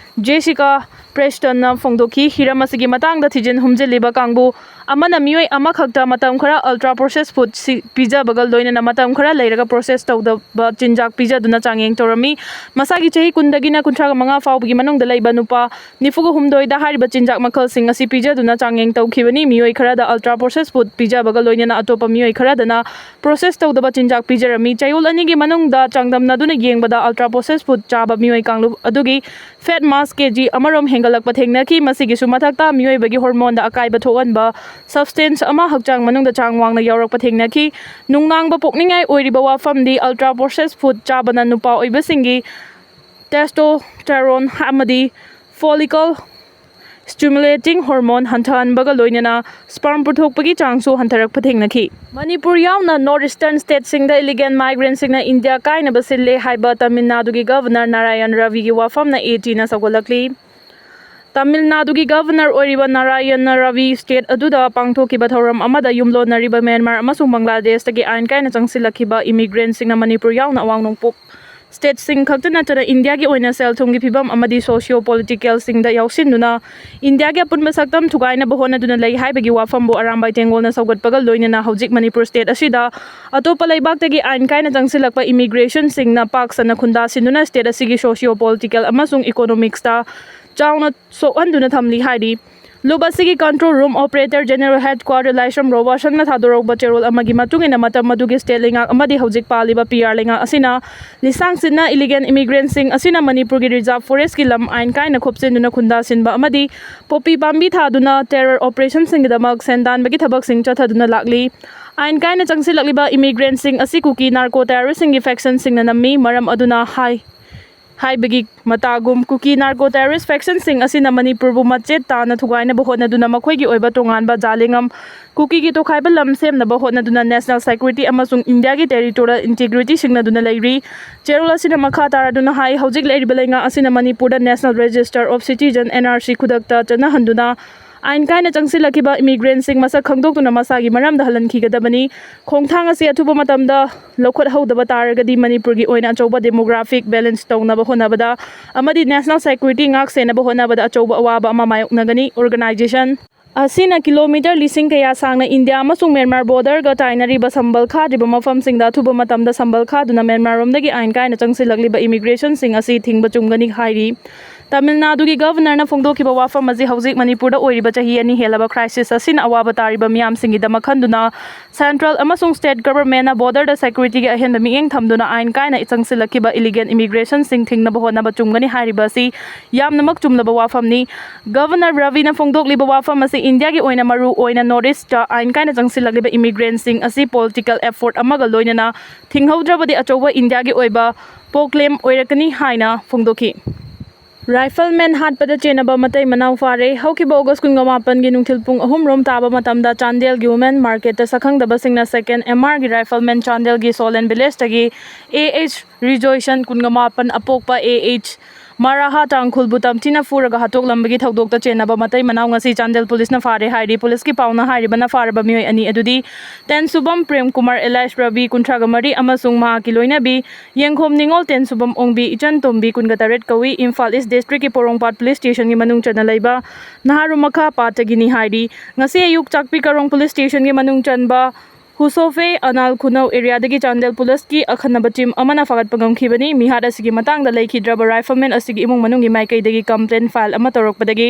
Jessica Prestonꯅ ꯐꯣꯡꯗꯣꯛꯈꯤ꯫ ꯍꯤꯔꯝ ꯑꯁꯤꯒꯤ ꯃꯇꯥꯡꯗ ꯊꯤꯖꯤꯟ ꯍꯨꯝꯖꯤꯜꯂꯤꯕ ꯀꯥꯡꯕꯨ ꯑꯃꯅ ꯃꯤꯑꯣꯏ ꯑꯃꯈꯛꯇ ꯃꯇꯝ ꯈꯔ ultra processed foodꯁꯤ ꯄꯤꯖꯕꯒ ꯂꯣꯏꯅꯅ ꯃꯇꯝ ꯈꯔ ꯂꯩꯔꯒ process ꯇꯧꯗꯕ ꯆꯤꯟꯖꯥꯛ ꯄꯤꯖꯗꯨꯅ ꯆꯥꯡꯌꯦꯡ ꯇꯧꯔꯝꯃꯤ꯫ ꯃꯁꯥꯒꯤ ꯆꯍꯤ ꯀꯨꯟꯗꯒꯤꯅ ꯀꯨꯟꯊ꯭ꯔꯥ ꯃꯉꯥ ꯐꯥꯎꯕꯒꯤ ꯃꯅꯨꯡꯗ ꯂꯩꯕ ꯅꯨꯄꯥ ꯅꯤꯐꯨꯒ ꯍꯨꯝꯗꯣꯏꯗ ꯍꯥꯏꯔꯤꯕ ꯆꯤꯟꯖꯥꯛ ꯃꯈꯜꯁꯤꯡ ꯑꯁꯤ ꯄꯤꯖꯗꯨꯅ ꯆꯥꯡꯌꯦꯡ ꯇꯧꯈꯤꯕꯅꯤ꯫ ꯃꯤꯑꯣꯏ ꯈꯔꯗ ultra processed food ꯄꯤꯖꯕꯒ ꯂꯣꯏꯅꯅ ꯑꯇꯣꯞꯄ ꯃꯤꯑꯣꯏ ꯈꯔꯗꯅ process ꯇꯧꯗꯕ ꯆꯤꯟꯖꯥꯛ ꯄꯤꯖꯔꯝꯃꯤ꯫ ꯆꯌꯣꯜ ꯑꯅꯤꯒꯤ ꯃꯅꯨꯡꯗ ꯆꯥꯡꯗꯝꯅꯗꯨꯅ ꯌꯦꯡꯕꯗ ultra processed food ꯆꯥꯕ ꯃꯤꯑꯣꯏ ꯀꯥꯡꯂꯨꯞ ꯑꯗꯨꯒꯤ fat mass kg ꯑꯃꯔꯣꯝ ꯍꯦꯟꯒꯠ ꯍꯦꯟꯒꯠꯂꯛꯄ ꯊꯦꯡꯅꯈꯤ꯫ ꯃꯁꯤꯒꯤꯁꯨ ꯃꯊꯛꯇ ꯃꯤꯑꯣꯏꯕꯒꯤ ꯍꯣꯔꯃꯣꯟꯗ ꯑꯀꯥꯏꯕ ꯊꯣꯛꯍꯟꯕ substance ꯑꯃ ꯍꯛꯆꯥꯡ ꯃꯅꯨꯡꯗ ꯆꯥꯡ ꯋꯥꯡꯅ ꯌꯥꯎꯔꯛꯄ ꯊꯦꯡꯅꯈꯤ꯫ ꯅꯨꯡꯅꯥꯡꯕ ꯄꯣꯛꯅꯤꯡꯉꯥꯏ ꯑꯣꯏꯔꯤꯕ ꯋꯥꯐꯝꯗꯤ ultra processed food ꯆꯥꯕꯅ ꯅꯨꯄꯥ ꯑꯣꯏꯕꯁꯤꯡꯒꯤ testosterone ꯑꯃꯗꯤ follicle stimulating hormone ꯍꯟꯊꯍꯟꯕꯒ ꯂꯣꯏꯅꯅ sperm ꯄꯨꯊꯣꯛꯄꯒꯤ ꯆꯥꯡꯁꯨ ꯍꯟꯊꯔꯛꯄ ꯊꯦꯡꯅꯈꯤ꯫ ꯃꯅꯤꯄꯨꯔ ꯌꯥꯎꯅ north eastern stateꯁꯤꯡꯗ illegal migrantꯁꯤꯡꯅ ꯏꯟꯗꯤꯌꯥ ꯀꯥꯏꯅꯕ ꯁꯤꯜꯂꯦ ꯍꯥꯏꯕ ꯇꯥꯃꯤꯜ ꯅꯥꯗꯨꯒꯤ ꯒꯕꯔꯅꯔ ꯅꯥꯔꯥꯌꯟ ꯔꯕꯤꯒꯤ ꯋꯥꯐꯝꯅ ATꯅ ꯁꯧꯒꯠꯂꯛꯂꯤ꯫ ꯇꯥꯃꯤꯜ ꯅꯥꯗꯨꯒꯤ ꯒꯕꯔꯅꯔ ꯑꯣꯏꯔꯤꯕ ꯅꯥꯔꯥꯌꯟ ꯔꯕꯤ state ꯑꯗꯨꯗ ꯄꯥꯡꯊꯣꯛꯈꯤꯕ ꯊꯧꯔꯝ ꯑꯃꯗ ꯌꯨꯝꯂꯣꯟꯅꯔꯤꯕ ꯃ꯭ꯌꯥꯟꯃꯥꯔ ꯑꯃꯁꯨꯡ ꯕꯪꯒ꯭ꯂꯥꯗꯦꯁꯇꯒꯤ ꯑꯥꯏꯟ ꯀꯥꯏꯅ ꯆꯪꯁꯤꯜꯂꯛꯈꯤꯕ immigrantꯁꯤꯡꯅ ꯃꯅꯤꯄꯨꯔ ꯌꯥꯎꯅ ꯑꯋꯥꯡ ꯅꯣꯡꯄꯣꯛ stateꯁꯤꯡ ꯈꯛꯇ ꯅꯠꯇꯅ ꯏꯟꯗꯤꯌꯥꯒꯤ ꯑꯣꯏꯅ ꯁꯦꯜ ꯊꯨꯝꯒꯤ ꯐꯤꯕꯝ ꯑꯃꯗꯤ socio politicalꯁꯤꯡꯗ ꯌꯥꯎꯁꯤꯟꯗꯨꯅ ꯏꯟꯗꯤꯌꯥꯒꯤ ꯑꯄꯨꯟꯕ ꯁꯛꯇꯝ ꯊꯨꯒꯥꯏꯅꯕ ꯍꯣꯠꯅꯗꯨꯅ ꯂꯩ ꯍꯥꯏꯕꯒꯤ ꯋꯥꯐꯝꯕꯨ ꯑꯔꯥꯝꯕꯥꯏ ꯇꯦꯡꯒꯣꯜꯅ ꯁꯧꯒꯠꯄꯒ ꯂꯣꯏꯅꯅ ꯍꯧꯖꯤꯛ ꯃꯅꯤꯄꯨꯔ state ꯑꯁꯤꯗ ꯑꯇꯣꯞꯄ ꯂꯩꯕꯥꯛꯇꯒꯤ ꯑꯥꯏꯟ ꯀꯥꯏꯅ ꯆꯪꯁꯤꯜꯂꯛꯄ immigrantꯁꯤꯡꯅ ꯄꯥꯛ ꯁꯟꯅ ꯈꯨꯟꯗꯥꯁꯤꯟꯗꯨꯅ state ꯑꯁꯤꯒꯤ socio political ꯑꯃꯁꯨꯡ economicsꯇ ꯆꯥꯎꯅ ꯁꯣꯛꯍꯟꯗꯨꯅ ꯊꯝꯂꯤ ꯍꯥꯏꯔꯤ꯫ ꯂꯨꯞ ꯑꯁꯤꯒꯤ control room operator general headquarter ꯂꯥꯏꯁ꯭ꯔꯝ ꯔꯣꯕꯥꯁꯟꯅ ꯊꯥꯗꯣꯔꯛꯄ ꯆꯦꯔꯣꯜ ꯑꯃꯒꯤ ꯃꯇꯨꯡ ꯏꯟꯅ ꯃꯇꯝ ꯑꯗꯨꯒꯤ state ꯂꯩꯉꯥꯛ ꯑꯃꯗꯤ ꯍꯧꯖꯤꯛ ꯄꯥꯜꯂꯤꯕ PR ꯂꯩꯉꯥꯛ ꯑꯁꯤꯅ ꯂꯤꯁꯥꯡ ꯁꯤꯠꯅ illegal immigrantꯁꯤꯡ ꯑꯁꯤꯅ ꯃꯅꯤꯄꯨꯔꯒꯤ reserve forestꯀꯤ ꯂꯝ ꯑꯥꯏꯟ ꯀꯥꯏꯅ ꯈꯣꯞꯆꯤꯟꯗꯨꯅ ꯈꯨꯟꯗꯥꯁꯤꯟꯕ ꯑꯃꯗꯤ ꯄꯣꯄꯤ ꯄꯥꯝꯕꯤ ꯊꯥꯗꯨꯅ terror operationꯁꯤꯡꯒꯤꯗꯃꯛ ꯁꯦꯟꯗꯥꯟꯕꯒꯤ ꯊꯕꯛꯁꯤꯡ ꯆꯠꯊꯗꯨꯅ ꯂꯥꯛꯂꯤ꯫ ꯑꯥꯏꯟ ꯀꯥꯏꯅ ꯆꯪꯁꯤꯜꯂꯛꯂꯤꯕ immigrantꯁꯤꯡ ꯑꯁꯤ ꯀꯨꯀꯤ narco terroristꯁꯤꯡꯒꯤ factionꯁꯤꯡꯅ ꯅꯝꯃꯤ꯫ ꯃꯔꯝ ꯑꯗꯨꯅ ꯍꯥꯏ ꯍꯥꯏꯕꯒꯤ ꯃꯇꯥꯒꯨꯝ ꯀꯨꯀꯤ narco terrorist factionꯁꯤꯡ ꯑꯁꯤꯅ ꯃꯅꯤꯄꯨꯔꯕꯨ ꯃꯆꯦꯠ ꯇꯥꯅ ꯊꯨꯒꯥꯏꯅꯕ ꯍꯣꯠꯅꯗꯨꯅ ꯃꯈꯣꯏꯒꯤ ꯑꯣꯏꯕ ꯇꯣꯉꯥꯟꯕ ꯖꯥꯂꯤꯡꯉꯝ ꯀꯨꯀꯤꯒꯤ ꯇꯣꯈꯥꯏꯕ ꯂꯝ ꯁꯦꯝꯅꯕ ꯍꯣꯠꯅꯗꯨꯅ national security ꯑꯃꯁꯨꯡ ꯏꯟꯗꯤꯌꯥꯒꯤ territorial integrity ꯁꯤꯡꯅꯗꯨꯅ ꯂꯩꯔꯤ꯫ ꯆꯦꯔꯣꯜ ꯑꯁꯤꯅ ꯃꯈꯥ ꯇꯥꯔꯗꯨꯅ ꯍꯥꯏ, ꯍꯧꯖꯤꯛ ꯂꯩꯔꯤꯕ ꯂꯩꯉꯥꯛ ꯑꯁꯤꯅ ꯃꯅꯤꯄꯨꯔꯗ National Register of Citizen, NRC, ꯈꯨꯗꯛꯇ ꯆꯠꯅꯍꯟꯗꯨꯅ ꯑꯥꯏꯟ ꯀꯥꯏꯅ ꯆꯪꯁꯤꯜꯂꯛꯈꯤꯕ immigrantꯁꯤꯡ ꯃꯁꯛ ꯈꯪꯗꯣꯛꯇꯨꯅ ꯃꯁꯥꯒꯤ ꯃꯔꯝꯗ ꯍꯜꯍꯟꯈꯤꯒꯗꯕꯅꯤ꯫ ꯈꯣꯡꯊꯥꯡ ꯑꯁꯤ ꯑꯊꯨꯕ ꯃꯇꯝꯗ ꯂꯧꯈꯠꯍꯧꯗꯕ ꯇꯥꯔꯒꯗꯤ ꯃꯅꯤꯄꯨꯔꯒꯤ ꯑꯣꯏꯅ ꯑꯆꯧꯕ demographic balance ꯇꯧꯅꯕ ꯍꯣꯠꯅꯕꯗ ꯑꯃꯗꯤ national security ꯉꯥꯛ ꯁꯦꯟꯅꯕ ꯍꯣꯠꯅꯕꯗ ꯑꯆꯧꯕ ꯑꯋꯥꯕ ꯑꯃ ꯃꯥꯌꯣꯛꯅꯒꯅꯤ꯫ Organisation ꯑꯁꯤꯅ kilometre ꯂꯤꯁꯤꯡ ꯀꯌꯥ ꯁꯥꯡꯅ ꯏꯟꯗꯤꯌꯥ ꯑꯃꯁꯨꯡ ꯃ꯭ꯌꯥꯟꯃꯥꯔ borderꯒ ꯇꯥꯏꯅꯔꯤꯕ ꯁꯝꯕꯜ ꯈꯥꯗ꯭ꯔꯤꯕ ꯃꯐꯝꯁꯤꯡꯗ ꯑꯊꯨꯕ ꯃꯇꯝꯗ ꯁꯝꯕꯜ ꯈꯥꯗꯨꯅ ꯃ꯭ꯌꯥꯟꯃꯥꯔꯔꯣꯝꯗꯒꯤ ꯑꯥꯏꯟ ꯀꯥꯏꯅ ꯆꯪꯁꯤꯜꯂꯛꯂꯤꯕ immigrantꯁꯤꯡ ꯑꯁꯤ ꯊꯤꯡꯕ ꯆꯨꯝꯒꯅꯤ ꯍꯥꯏꯔꯤ꯫ ꯇꯥꯃꯤꯜ ꯅꯥꯗꯨꯒꯤ ꯒꯕꯔꯅꯔꯅ ꯐꯣꯡꯗꯣꯛꯈꯤꯕ ꯋꯥꯐꯝ ꯑꯁꯤ ꯍꯧꯖꯤꯛ ꯃꯅꯤꯄꯨꯔꯗ ꯑꯣꯏꯔꯤꯕ ꯆꯍꯤ ꯑꯅꯤ ꯍꯦꯜꯂꯕ ꯀ꯭ꯔꯥꯏꯁꯤꯁ ꯑꯁꯤꯅ ꯑꯋꯥꯕ ꯇꯥꯔꯤꯕ ꯃꯤꯌꯥꯝꯁꯤꯡꯒꯤꯗꯃꯛ ꯈꯟꯗꯨꯅ ꯁꯦꯟꯇ꯭ꯔꯦꯜ ꯑꯃꯁꯨꯡ ꯁ꯭ꯇꯦꯠ ꯒꯕꯔꯃꯦꯟꯅ ꯕꯣꯔꯗꯔꯗ ꯁꯦꯀ꯭ꯌꯨꯔꯤꯇꯤꯒꯤ ꯑꯍꯦꯟꯕ ꯃꯤꯠꯌꯦꯡ ꯊꯝꯗꯨꯅ ꯑꯥꯏꯟ ꯀꯥꯏꯅ ꯆꯪꯁꯤꯜꯂꯛꯈꯤꯕ ꯏꯂꯤꯒꯦꯜ ꯏꯃꯤꯒ꯭ꯔꯦꯁꯟꯁꯤꯡ ꯊꯤꯡꯅꯕ ꯍꯣꯠꯅꯕ ꯆꯨꯝꯒꯅꯤ ꯍꯥꯏꯔꯤꯕ ꯑꯁꯤ ꯌꯥꯝꯅꯃꯛ ꯆꯨꯝꯂꯕ ꯋꯥꯐꯝꯅꯤ꯫ ꯒꯕꯔꯅꯔ ꯔꯕꯤꯅ ꯐꯣꯡꯗꯣꯛꯂꯤꯕ ꯋꯥꯐꯝ ꯑꯁꯤ ꯏꯟꯗꯤꯌꯥꯒꯤ ꯑꯣꯏꯅ ꯃꯔꯨ ꯑꯣꯏꯅ ꯅꯣꯔꯠ ꯏꯁꯇ ꯑꯥꯏꯟ ꯀꯥꯏꯅ ꯆꯪꯁꯤꯜꯂꯛꯂꯤꯕ ꯏꯃꯤꯒ꯭ꯔꯦꯟꯁꯤꯡ ꯑꯁꯤ ꯄꯣꯂꯤꯇꯤꯀꯦꯜ ꯑꯦꯐꯣꯔꯠ ꯑꯃꯒ ꯂꯣꯏꯅꯅ ꯊꯤꯡꯍꯧꯗ꯭ꯔꯕꯗꯤ ꯑꯆꯧꯕ ꯏꯟꯗꯤꯌꯥꯒꯤ ꯑꯣꯏꯕ ꯄ꯭ꯔꯣꯕ꯭ꯂꯦꯝ ꯑꯣꯏꯔꯛꯀꯅꯤ ꯍꯥꯏꯅ ꯐꯣꯡꯗꯣꯛꯈꯤ꯫ ꯔꯥꯏꯐꯜꯃꯦꯟ ꯍꯥꯠꯄꯗ ꯆꯦꯟꯅꯕ ꯃꯇꯩ ꯃꯅꯥꯎ ꯐꯥꯔꯦ꯫ ꯍꯧꯈꯤꯕ ꯑꯣꯒꯁ ꯀꯨꯟꯃꯥꯄꯟꯒꯤ ꯅꯨꯡꯊꯤꯜ ꯄꯨꯡ ꯑꯍꯨꯝ ꯔꯣꯝ ꯇꯥꯕ ꯃꯇꯝꯗ ꯆꯥꯟꯗꯦꯜꯒꯤ ꯋꯨꯃꯦꯟ ꯃꯥꯔꯀꯦꯠꯇ ꯁꯛꯈꯪꯗꯕꯁꯤꯡꯅ ꯁꯦꯀꯦꯟ ꯑꯦꯝ ꯑꯥꯔꯒꯤ ꯔꯥꯏꯐꯜꯃꯦꯟ ꯆꯥꯟꯗꯦꯜꯒꯤ ꯁꯣꯂꯦꯟ ꯚꯤꯂꯦꯖꯇꯒꯤ ꯑꯦ ꯑꯩꯆ ꯔꯤꯖꯣꯏꯁꯟ ꯀꯨꯟꯃꯥꯄꯟ ꯑꯄꯣꯛꯄ ꯑꯦ ꯑꯩꯆ ꯃꯥꯔꯥꯍꯥ ꯇꯥꯡꯈꯨꯜꯕꯨ ꯇꯝꯊꯤꯅ ꯐꯨꯔꯒ ꯍꯥꯠꯇꯣꯛꯂꯝꯕꯒꯤ ꯊꯧꯗꯣꯛꯇ ꯆꯦꯟꯅꯕ ꯃꯇꯩ ꯃꯅꯥꯎ ꯉꯁꯤ ꯆꯥꯟꯗꯦꯜ ꯄꯨꯂꯤꯁꯅ ꯐꯥꯔꯦ ꯍꯥꯏꯔꯤ꯫ ꯄꯨꯂꯤꯁꯀꯤ ꯄꯥꯎꯅ ꯍꯥꯏꯔꯤꯕꯅ ꯐꯥꯔꯕ ꯃꯤꯑꯣꯏ ꯑꯅꯤ ꯑꯗꯨꯗꯤ ꯇꯦꯟꯁꯨꯕꯝ ꯄ꯭ꯔꯦꯝ ꯀꯨꯃꯥꯔ alias ꯔꯕꯤ ꯀꯨꯟꯊ꯭ꯔꯥꯒ ꯃꯔꯤ ꯑꯃꯁꯨꯡ ꯃꯍꯥꯛꯀꯤ ꯂꯣꯏꯅꯕꯤ ꯌꯦꯡꯈꯣꯝ ꯅꯤꯉꯣꯜ ꯇꯦꯟꯁꯨꯕꯝ ꯑꯣꯡꯕꯤ ꯏꯆꯟ ꯇꯣꯝꯕꯤ ꯀꯨꯟꯒ ꯇꯔꯦꯠ ꯀꯧꯏ꯫ ꯏꯝꯐꯥꯜ ꯏꯁ ꯗꯤꯁꯇ꯭ꯔꯤꯛꯀꯤ ꯄꯣꯔꯣꯝꯄꯥꯠ ꯄꯨꯂꯤꯁ ꯁ꯭ꯇꯦꯁꯟꯒꯤ ꯃꯅꯨꯡ ꯆꯟꯅ ꯂꯩꯕ ꯅꯍꯥꯔꯨꯃꯈꯥ ꯄꯥꯠꯇꯒꯤꯅꯤ ꯍꯥꯏꯔꯤ꯫ ꯉꯁꯤ ꯑꯌꯨꯛ ꯆꯥꯛꯄꯤ ꯀꯥꯔꯣꯡ ꯄꯨꯂꯤꯁ ꯁ꯭ꯇꯦꯁꯟꯒꯤ ꯃꯅꯨꯡ ꯆꯟꯕ ꯍꯨꯁꯣꯐꯦ ꯑꯅꯥꯜ ꯈꯨꯅꯧ ꯑꯦꯔꯤꯌꯥꯗꯒꯤ ꯆꯥꯟꯗꯦꯜ ꯄꯨꯂꯤꯁꯀꯤ ꯑꯈꯟꯅꯕ ꯇꯤꯝ ꯑꯃꯅ ꯐꯥꯒꯠꯄ ꯉꯝꯈꯤꯕꯅꯤ꯫ ꯃꯤꯍꯥꯠ ꯑꯁꯤꯒꯤ ꯃꯇꯥꯡꯗ ꯂꯩꯈꯤꯗ꯭ꯔꯕ ꯔꯥꯏꯐꯜꯃꯦꯟ ꯑꯁꯤꯒꯤ ꯏꯃꯨꯡ ꯃꯅꯨꯡꯒꯤ ꯃꯥꯏꯀꯩꯗꯒꯤ ꯀꯝꯄ꯭ꯂꯦꯟ ꯐꯥꯏꯜ ꯑꯃ ꯇꯧꯔꯛꯄꯗꯒꯤ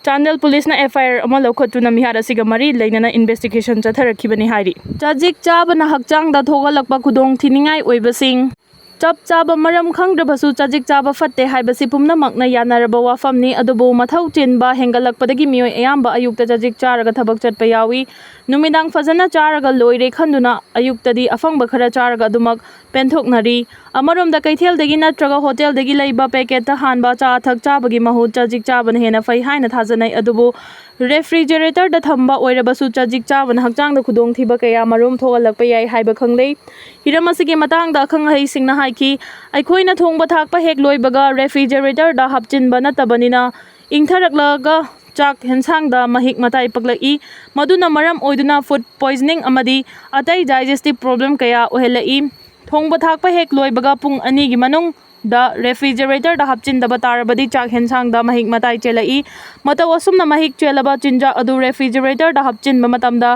ꯆꯥꯟꯗꯦꯜ ꯄꯨꯂꯤꯁꯅ ꯑꯦꯐ ꯑꯥꯏ ꯑꯥꯔ ꯑꯃ ꯂꯧꯈꯠꯇꯨꯅ ꯃꯤꯍꯥꯠ ꯑꯁꯤꯒ ꯃꯔꯤ ꯂꯩꯅꯅ ꯏꯟꯚꯦꯁꯇꯤꯒꯦꯁꯟ ꯆꯠꯊꯔꯛꯈꯤꯕꯅꯤ ꯍꯥꯏꯔꯤ꯫ ꯆꯖꯤꯛ ꯆꯥꯕꯅ ꯍꯛꯆꯥꯡꯗ ꯊꯣꯛꯍꯜꯂꯛꯄ ꯈꯨꯗꯣꯡ ꯊꯤꯅꯤꯡꯉꯥꯏ ꯑꯣꯏꯕꯁꯤꯡ꯫ ꯆꯞ ꯆꯥꯕ ꯃꯔꯝ ꯈꯪꯗ꯭ꯔꯕꯁꯨ ꯆꯖꯤꯛ ꯆꯥꯕ ꯐꯠꯇꯦ ꯍꯥꯏꯕꯁꯤ ꯄꯨꯝꯅꯃꯛꯅ ꯌꯥꯅꯔꯕ ꯋꯥꯐꯝꯅꯤ꯫ ꯑꯗꯨꯕꯨ ꯃꯊꯧ ꯆꯤꯟꯕ ꯍꯦꯟꯒꯠꯂꯛꯄꯗꯒꯤ ꯃꯤꯑꯣꯏ ꯑꯌꯥꯝꯕ ꯑꯌꯨꯛꯇ ꯆꯖꯤꯛ ꯆꯥꯔꯒ ꯊꯕꯛ ꯆꯠꯄ ꯌꯥꯎꯏ꯫ ꯅꯨꯃꯤꯗꯥꯡ ꯐꯖꯅ ꯆꯥꯔꯒ ꯂꯣꯏꯔꯦ ꯈꯟꯗꯨꯅ ꯑꯌꯨꯛꯇꯗꯤ ꯑꯐꯪꯕ ꯈꯔ ꯆꯥꯔꯒ ꯑꯗꯨꯃꯛ ꯄꯦꯟꯊꯣꯛꯅꯔꯤ꯫ ꯑꯃꯔꯣꯝꯗ ꯀꯩꯊꯦꯜꯗꯒꯤ ꯅꯠꯇ꯭ꯔꯒ ꯍꯣꯇꯦꯜꯗꯒꯤ ꯂꯩꯕ ꯄꯦꯀꯦꯠꯇ ꯍꯥꯟꯕ ꯑꯆꯥ ꯑꯊꯛ ꯆꯥꯕꯒꯤ ꯃꯍꯨꯠ ꯆꯖꯤꯛ ꯆꯥꯕꯅ ꯍꯦꯟꯅ ꯐꯩ ꯍꯥꯏꯅ ꯊꯥꯖꯅꯩ꯫ ꯑꯗꯨꯕꯨ ꯔꯦꯐ꯭ꯔꯤꯖꯔꯦꯇꯔꯗ ꯊꯝꯕ ꯑꯣꯏꯔꯕꯁꯨ ꯆꯖꯤꯛ ꯆꯥꯕꯅ ꯍꯛꯆꯥꯡꯗ ꯈꯨꯗꯣꯡꯊꯤꯕ ꯀꯌꯥ ꯃꯔꯨꯝ ꯊꯣꯛꯍꯜꯂꯛꯄ ꯌꯥꯏ ꯍꯥꯏꯕ ꯈꯪꯂꯦ꯫ ꯍꯤꯔꯝ ꯑꯁꯤꯒꯤ ꯃꯇꯥꯡꯗ ꯑꯈꯪ ꯑꯍꯩꯁꯤꯡꯅ ꯍꯥꯏꯈꯤ, ꯑꯩꯈꯣꯏꯅ ꯊꯣꯡꯕ ꯊꯥꯛꯄ ꯍꯦꯛ ꯂꯣꯏꯕꯒ ꯔꯦꯐ꯭ꯔꯤꯖꯔꯦꯇꯔꯗ ꯍꯥꯞꯆꯤꯟꯕ ꯅꯠꯇꯕꯅꯤꯅ ꯏꯪꯊꯔꯛꯂꯒ ꯆꯥꯛ ꯍꯦꯟꯁꯥꯡꯗ ꯃꯍꯤꯛ ꯃꯇꯥꯏ ꯄꯛꯂꯛꯏ꯫ ꯃꯗꯨꯅ ꯃꯔꯝ ꯑꯣꯏꯗꯨꯅ ꯐꯨꯗ ꯄꯣꯏꯖꯅꯤꯡ ꯑꯃꯗꯤ ꯑꯇꯩ ꯗꯥꯏꯖꯦꯁꯇꯤꯚ ꯄ꯭ꯔꯣꯕ꯭ꯂꯦꯝ ꯀꯌꯥ ꯑꯣꯏꯍꯜꯂꯛꯏ꯫ ꯊꯣꯡꯕ ꯊꯥꯛꯄ ꯍꯦꯛ ꯂꯣꯏꯕꯒ ꯄꯨꯡ ꯑꯅꯤꯒꯤ ꯃꯅꯨꯡꯗ ꯔꯦꯐ꯭ꯔꯤꯖꯔꯦꯇꯔꯗ ꯍꯥꯞꯆꯤꯟꯗꯕ ꯇꯥꯔꯕꯗꯤ ꯆꯥꯛ ꯍꯦꯟꯁꯥꯡꯗ ꯃꯍꯤꯛ ꯃꯇꯥꯏ ꯆꯦꯜꯂꯛꯏ꯫ ꯃꯇꯧ ꯑꯁꯨꯝꯅ ꯃꯍꯤꯛ ꯆꯦꯜꯂꯕ ꯆꯤꯟꯖꯥꯛ ꯑꯗꯨ ꯔꯦꯐ꯭ꯔꯤꯖꯔꯦꯇꯔꯗ ꯍꯥꯞꯆꯤꯟꯕ ꯃꯇꯝꯗ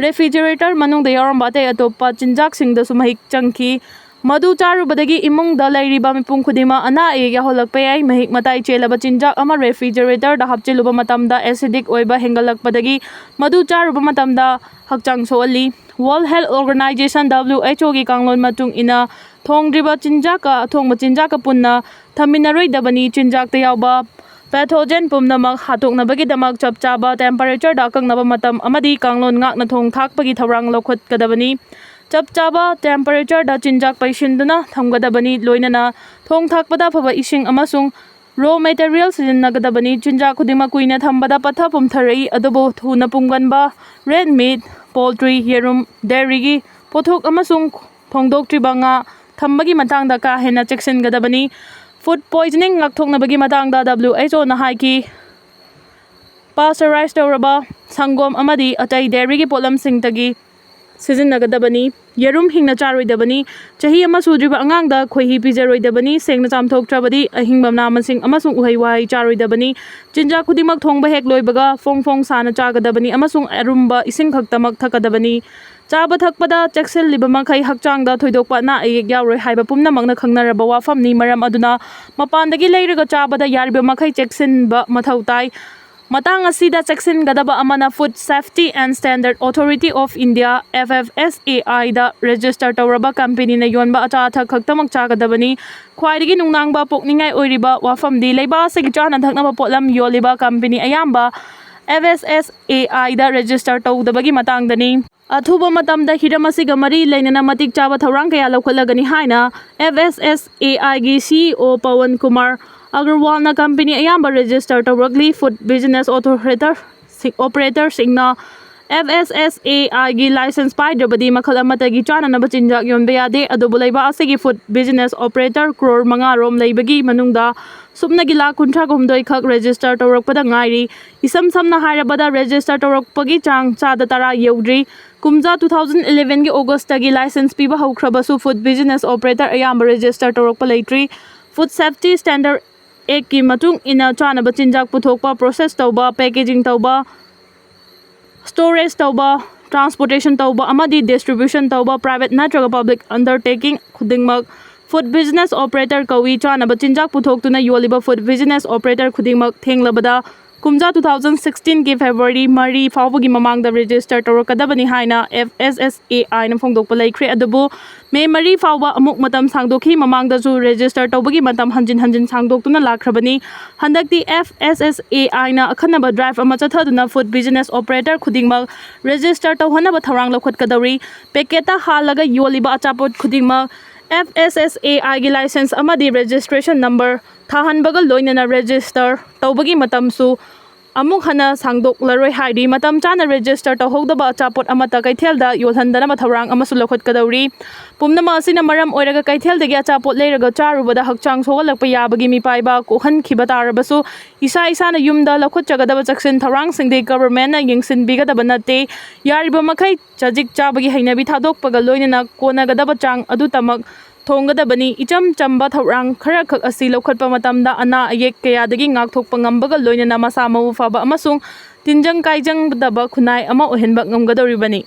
ꯔꯦꯐ꯭ꯔꯤꯖꯔꯦꯇꯔ ꯃꯅꯨꯡꯗ ꯌꯥꯎꯔꯝꯕ ꯑꯇꯩ ꯑꯇꯣꯞꯄ ꯆꯤꯟꯖꯥꯛꯁꯤꯡꯗꯁꯨ ꯃꯍꯤꯛ ꯆꯪꯈꯤ꯫ ꯃꯗꯨ ꯆꯥꯔꯨꯕꯗꯒꯤ ꯏꯃꯨꯡꯗ ꯂꯩꯔꯤꯕ ꯃꯤꯄꯨꯝ ꯈꯨꯗꯤꯡꯃꯛ ꯑꯅꯥ ꯑꯌꯦꯛ ꯌꯥꯎꯍꯜꯂꯛꯄ ꯌꯥꯏ꯫ ꯃꯍꯤꯛ ꯃꯇꯥꯏ ꯆꯦꯜꯂꯕ ꯆꯤꯟꯖꯥꯛ ꯑꯃ ꯔꯦꯐ꯭ꯔꯤꯖꯔꯦꯇꯔꯗ ꯍꯥꯞꯆꯤꯜꯂꯨꯕ ꯃꯇꯝꯗ ꯑꯦꯁꯤꯗꯤꯛ ꯑꯣꯏꯕ ꯍꯦꯟꯒꯠꯂꯛꯄꯗꯒꯤ ꯃꯗꯨ ꯆꯥꯔꯨꯕ ꯃꯇꯝꯗ ꯍꯛꯆꯥꯡ ꯁꯣꯛꯍꯜꯂꯤ꯫ World Health Organization, W H O ꯒꯤ ꯀꯥꯡꯂꯣꯟ ꯃꯇꯨꯡ ꯏꯟꯅ ꯊꯣꯡꯗ꯭ꯔꯤꯕ ꯆꯤꯟꯖꯥꯛꯀ ꯑꯊꯣꯡꯕ ꯆꯤꯟꯖꯥꯛꯀ ꯄꯨꯟꯅ ꯊꯝꯃꯤꯟꯅꯔꯣꯏꯗꯕꯅꯤ꯫ ꯆꯤꯟꯖꯥꯛꯇ ꯌꯥꯎꯕ ꯄꯦꯊꯣꯖꯦꯟ ꯄꯨꯝꯅꯃꯛ ꯍꯥꯠꯇꯣꯛꯅꯕꯒꯤꯗꯃꯛ ꯆꯞ ꯆꯥꯕ ꯇꯦꯝꯄꯔꯦꯆꯔꯗ ꯑꯀꯛꯅꯕ ꯃꯇꯝ ꯑꯃꯗꯤ ꯀꯥꯡꯂꯣꯟ ꯉꯥꯛꯅ ꯊꯣꯡ ꯊꯥꯛꯄꯒꯤ ꯊꯧꯔꯥꯡ ꯂꯧꯈꯠꯀꯗꯕꯅꯤ꯫ ꯆꯞ ꯆꯥꯕ ꯇꯦꯝꯄꯔꯦꯆꯔꯗ ꯆꯤꯟꯖꯥꯛ ꯄꯩꯁꯤꯟꯗꯨꯅ ꯊꯝꯒꯗꯕꯅꯤ, ꯂꯣꯏꯅꯅ ꯊꯣꯡ ꯊꯥꯛꯄꯗ ꯑꯐꯕ ꯏꯁꯤꯡ ꯑꯃꯁꯨꯡ ꯔꯣ ꯃꯦꯇꯔꯤꯌꯦꯜ ꯁꯤꯖꯤꯟꯅꯒꯗꯕꯅꯤ꯫ ꯆꯤꯟꯖꯥꯛ ꯈꯨꯗꯤꯡꯃꯛ ꯀꯨꯏꯅ ꯊꯝꯕꯗ ꯄꯠꯊ ꯄꯨꯝꯊꯔꯛꯏ, ꯑꯗꯨꯕꯨ ꯊꯨꯅ ꯄꯨꯝꯒꯟꯕ ꯔꯦꯗ ꯃꯤꯠ, ꯄꯣꯜꯇ꯭ꯔꯤ, ꯌꯦꯔꯨꯝ, ꯗꯦꯔꯤꯒꯤ ꯄꯣꯠꯊꯣꯛ ꯑꯃꯁꯨꯡ ꯊꯣꯡꯗꯣꯛꯇ꯭ꯔꯤꯕ ꯉꯥ ꯊꯝꯕꯒꯤ ꯃꯇꯥꯡꯗ ꯀꯥ ꯍꯦꯟꯅ ꯆꯦꯛꯁꯤꯟꯒꯗꯕꯅꯤ꯫ ꯐꯨꯗ ꯄꯣꯏꯖꯅꯤꯡ ꯉꯥꯛꯊꯣꯛꯅꯕꯒꯤ ꯃꯇꯥꯡꯗ W H O ꯅ ꯍꯥꯏꯈꯤ, ꯄꯥꯁꯆꯔꯥꯏꯖ ꯇꯧꯔꯕ ꯁꯪꯒꯣꯝ ꯑꯃꯗꯤ ꯑꯇꯩ ꯗꯦꯔꯤꯒꯤ ꯄꯣꯠꯂꯝꯁꯤꯡꯗꯒꯤ ꯁꯤꯖꯤꯟꯅꯒꯗꯕꯅꯤ꯫ ꯌꯦꯔꯨꯝ ꯍꯤꯡꯅ ꯆꯥꯔꯣꯏꯗꯕꯅꯤ꯫ ꯆꯍꯤ ꯑꯃ ꯁꯨꯗ꯭ꯔꯤꯕ ꯑꯉꯥꯡꯗ ꯈꯣꯏꯍꯤ ꯄꯤꯖꯔꯣꯏꯗꯕꯅꯤ꯫ ꯁꯦꯡꯅ ꯆꯥꯝꯊꯣꯛꯇ꯭ꯔꯕꯗꯤ ꯑꯍꯤꯡꯕ ꯃꯅꯥ ꯃꯁꯤꯡ ꯑꯃꯁꯨꯡ ꯎꯍꯩ ꯋꯥꯍꯩ ꯆꯥꯔꯣꯏꯗꯕꯅꯤ꯫ ꯆꯤꯟꯖꯥꯛ ꯈꯨꯗꯤꯡꯃꯛ ꯊꯣꯡꯕ ꯍꯦꯛ ꯂꯣꯏꯕꯒ ꯐꯣꯡ ꯐꯣꯡ ꯁꯥꯅ ꯆꯥꯒꯗꯕꯅꯤ ꯑꯃꯁꯨꯡ ꯑꯔꯨꯝꯕ ꯏꯁꯤꯡ ꯈꯛꯇꯃꯛ ꯊꯛꯀꯗꯕꯅꯤ꯫ ꯆꯥꯕ ꯊꯛꯄꯗ ꯆꯦꯛꯁꯤꯜꯂꯤꯕ ꯃꯈꯩ ꯍꯛꯆꯥꯡꯗ ꯊꯣꯏꯗꯣꯛꯄ ꯑꯅꯥ ꯑꯌꯦꯛ ꯌꯥꯎꯔꯣꯏ ꯍꯥꯏꯕ ꯄꯨꯝꯅꯃꯛꯅ ꯈꯪꯅꯔꯕ ꯋꯥꯐꯝꯅꯤ꯫ ꯃꯔꯝ ꯑꯗꯨꯅ ꯃꯄꯥꯟꯗꯒꯤ ꯂꯩꯔꯒ ꯆꯥꯕꯗ ꯌꯥꯔꯤꯕ ꯃꯈꯩ ꯆꯦꯛꯁꯤꯟꯕ ꯃꯊꯧ ꯇꯥꯏ꯫ ꯃꯇꯥꯡ ꯑꯁꯤꯗ ꯆꯦꯛꯁꯤꯟꯒꯗꯕ ꯑꯃꯅ Food Safety and Standard Authority of India, F F S A I ꯗ ꯔꯦꯖꯤꯁꯇꯔ ꯇꯧꯔꯕ ꯀꯝꯄꯦꯅꯤꯅ ꯌꯣꯟꯕ ꯑꯆꯥ ꯑꯊꯛ ꯈꯛꯇꯃꯛ ꯆꯥꯒꯗꯕꯅꯤ꯫ ꯈ꯭ꯋꯥꯏꯗꯒꯤ ꯅꯨꯡꯅꯥꯡꯕ ꯄꯣꯛꯅꯤꯡꯉꯥꯏ ꯑꯣꯏꯔꯤꯕ ꯋꯥꯐꯝꯗꯤ ꯂꯩꯕꯥꯛ ꯑꯁꯤꯒꯤ ꯆꯥꯅ ꯊꯛꯅꯕ ꯄꯣꯠꯂꯝ ꯌꯣꯜꯂꯤꯕ ꯀꯝꯄꯦꯅꯤ ꯑꯌꯥꯝꯕ F S S A I ꯗ ꯔꯦꯖꯤꯁꯇꯔ ꯇꯧꯗꯕꯒꯤ ꯃꯇꯥꯡꯗꯅꯤ꯫ ꯑꯊꯨꯕ ꯃꯇꯝꯗ ꯍꯤꯔꯝ ꯑꯁꯤꯒ ꯃꯔꯤ ꯂꯩꯅꯅ ꯃꯇꯤꯛ ꯆꯥꯕ ꯊꯧꯔꯥꯡ ꯀꯌꯥ ꯂꯧꯈꯠꯂꯒꯅꯤ ꯍꯥꯏꯅ F S S A I ꯒꯤ C E O Pawan Kumar ꯑꯒꯔꯋꯥꯜꯅ ꯀꯝꯄꯦꯅꯤ ꯑꯌꯥꯝꯕ ꯔꯦꯖꯤꯁꯇꯔ ꯇꯧꯔꯛꯂꯤ꯫ ꯐꯨꯗ ꯕꯤꯖꯤꯅꯦꯁ ꯑꯣꯊꯣꯔꯦꯇꯔ ꯁꯤ-, ꯑꯣꯄꯔꯦꯇꯔꯁꯤꯡꯅ F S S A I ꯒꯤ ꯂꯥꯏꯁꯦꯟꯁ ꯄꯥꯏꯗ꯭ꯔꯕꯗꯤ ꯃꯈꯜ ꯑꯃꯠꯇꯒꯤ ꯆꯥꯅꯅꯕ ꯆꯤꯟꯖꯥꯛ ꯌꯣꯟꯕ ꯌꯥꯗꯦ꯫ ꯑꯗꯨꯕꯨ ꯂꯩꯕꯥꯛ ꯑꯁꯤꯒꯤ ꯐꯨꯗ ꯕꯤꯖꯤꯅꯦꯁ ꯑꯣꯄꯔꯦꯇꯔ ꯀ꯭ꯔꯣꯔ ꯃꯉꯥ ꯔꯣꯝ ꯂꯩꯕꯒꯤ ꯃꯅꯨꯡꯗ ꯁꯨꯞꯅꯒꯤ ꯂꯥꯈ ꯀꯨꯟꯊ꯭ꯔꯥ ꯍꯨꯝꯗꯣꯏ ꯈꯛ ꯔꯦꯖꯤꯁꯇꯔ ꯇꯧꯔꯛꯄꯗ ꯉꯥꯏꯔꯤ꯫ ꯏꯁꯝ ꯁꯝꯅ ꯍꯥꯏꯔꯕꯗ, ꯔꯦꯖꯤꯁꯇꯔ ꯇꯧꯔꯛꯄꯒꯤ ꯆꯥꯡ ꯆꯥꯗ ꯇꯔꯥ ꯌꯧꯗ꯭ꯔꯤ꯫ ꯀꯨꯝꯖꯥ two thousand eleven ꯒꯤ ꯑꯣꯒꯁꯇꯒꯤ ꯂꯥꯏꯁꯦꯟꯁ ꯄꯤꯕ ꯍꯧꯈ꯭ꯔꯕꯁꯨ, ꯐꯨꯗ ꯕꯤꯖꯤꯅꯦꯁ ꯑꯣꯄꯔꯦꯇꯔ ꯑꯌꯥꯝꯕ ꯔꯦꯖꯤꯁꯇꯔ ꯇꯧꯔꯛꯄ ꯂꯩꯇ꯭ꯔꯤ꯫ ꯐꯨꯗ ꯁꯦꯐꯇꯤ ꯁ꯭ꯇꯦꯟꯗꯔꯗ ꯑꯦꯛꯀꯤ ꯃꯇꯨꯡ ꯏꯟꯅ ꯆꯥꯅꯕ ꯆꯤꯟꯖꯥꯛ ꯄꯨꯊꯣꯛꯄ, ꯄ꯭ꯔꯣꯁꯦꯁ ꯇꯧꯕ, ꯄꯦꯀꯦꯖꯤꯡ ꯇꯧꯕ, ꯁ꯭ꯇꯣꯔꯦꯖ ꯇꯧꯕ, transportation ꯇꯧꯕ ꯑꯃꯗꯤ distribution ꯇꯧꯕ private ꯅꯠꯇ꯭ꯔꯒ public undertaking ꯈꯨꯗꯤꯡꯃꯛ food business operator ꯀꯧꯏ꯫ ꯆꯥꯅꯕ ꯆꯤꯟꯖꯥꯛ ꯄꯨꯊꯣꯛꯇꯨꯅ ꯌꯣꯜꯂꯤꯕ food business operator ꯈꯨꯗꯤꯡꯃꯛ ꯊꯦꯡꯂꯕꯗ ꯀꯨꯝꯖꯥ two thousand sixteen ꯒꯤ February ꯃꯔꯤ ꯐꯥꯎꯕꯒꯤ ꯃꯃꯥꯡꯗ register ꯇꯧꯔꯛꯀꯗꯕꯅꯤ ꯍꯥꯏꯅ F S S A I ꯅ ꯐꯣꯡꯗꯣꯛꯄ ꯂꯩꯈ꯭ꯔꯦ꯫ ꯑꯗꯨꯕꯨ May ꯃꯔꯤ ꯐꯥꯎꯕ ꯑꯃꯨꯛ ꯃꯇꯝ ꯁꯥꯡꯗꯣꯛꯈꯤ꯫ ꯃꯃꯥꯡꯗꯁꯨ register ꯇꯧꯕꯒꯤ ꯃꯇꯝ ꯍꯟꯖꯤꯟ ꯍꯟꯖꯤꯟ ꯁꯥꯡꯗꯣꯛꯇꯨꯅ ꯂꯥꯛꯈ꯭ꯔꯕꯅꯤ꯫ ꯍꯟꯗꯛꯇꯤ F S S A I ꯅ ꯑꯈꯟꯅꯕ drive ꯑꯃ ꯆꯠꯊꯗꯨꯅ food business operator ꯈꯨꯗꯤꯡꯃꯛ register ꯇꯧꯍꯟꯅꯕ ꯊꯧꯔꯥꯡ ꯂꯧꯈꯠꯀꯗꯧꯔꯤ꯫ Packet ꯇ ꯍꯥꯜꯂꯒ ꯌꯣꯜꯂꯤꯕ ꯑꯆꯥꯄꯣꯠ ꯈꯨꯗꯤꯡꯃꯛ F S S A I ꯒꯤ license ꯑꯃꯗꯤ registration number ꯊꯥꯍꯟꯕꯒ ꯂꯣꯏꯅꯅ register ꯇꯧꯕꯒꯤ ꯃꯇꯝꯁꯨ ꯑꯃꯨꯛ ꯍꯟꯅ ꯁꯥꯡꯗꯣꯛꯂꯔꯣꯏ ꯍꯥꯏꯔꯤ꯫ ꯃꯇꯝ ꯆꯥꯅ register ꯇꯧꯍꯧꯗꯕ ꯑꯆꯥꯄꯣꯠ ꯑꯃꯠꯇ ꯀꯩꯊꯦꯜꯗ ꯌꯣꯜꯍꯟꯗꯅꯕ ꯊꯧꯔꯥꯡ ꯑꯃꯁꯨ ꯂꯧꯈꯠꯀꯗꯧꯔꯤ꯫ ꯄꯨꯝꯅꯃꯛ ꯑꯁꯤꯅ ꯃꯔꯝ ꯑꯣꯏꯔꯒ ꯀꯩꯊꯦꯜꯗꯒꯤ ꯑꯆꯥꯄꯣꯠ ꯂꯩꯔꯒ ꯆꯥꯔꯨꯕꯗ ꯍꯛꯆꯥꯡ ꯁꯣꯛꯍꯜꯂꯛꯄ ꯌꯥꯕꯒꯤ ꯃꯤꯄꯥꯏꯕ ꯀꯣꯛꯍꯟꯈꯤꯕ ꯇꯥꯔꯕꯁꯨ, ꯏꯁꯥ ꯏꯁꯥꯅ ꯌꯨꯝꯗ ꯂꯧꯈꯠꯆꯒꯗꯕ ꯆꯦꯛꯁꯤꯟ ꯊꯧꯔꯥꯡꯁꯤꯡꯗꯤ government ꯅ ꯌꯦꯡꯁꯤꯟꯕꯤꯒꯗꯕ ꯅꯠꯇꯦ꯫ ꯌꯥꯔꯤꯕ ꯃꯈꯩ ꯆꯖꯤꯛ ꯆꯥꯕꯒꯤ ꯍꯩꯅꯕꯤ ꯊꯥꯗꯣꯛꯄꯒ ꯂꯣꯏꯅꯅ ꯀꯣꯟꯅꯒꯗꯕ ꯆꯥꯡ ꯑꯗꯨꯇꯃꯛ ꯊꯣꯡꯒꯗꯕꯅꯤ꯫ ꯏꯆꯝ ꯆꯝꯕ ꯊꯧꯔꯥꯡ ꯈꯔꯈꯛ ꯑꯁꯤ ꯂꯧꯈꯠꯄ ꯃꯇꯝꯗ ꯑꯅꯥ ꯑꯌꯦꯛ ꯀꯌꯥꯗꯒꯤ ꯉꯥꯛꯊꯣꯛꯄ ꯉꯝꯕꯒ ꯂꯣꯏꯅꯅ ꯃꯁꯥ ꯃꯎ ꯐꯕ ꯑꯃꯁꯨꯡ ꯇꯤꯟꯖꯪ ꯀꯥꯏꯖꯪꯗꯕ ꯈꯨꯟꯅꯥꯏ ꯑꯃ ꯑꯣꯏꯍꯟꯕ ꯉꯝꯒꯗꯧꯔꯤꯕꯅꯤ꯫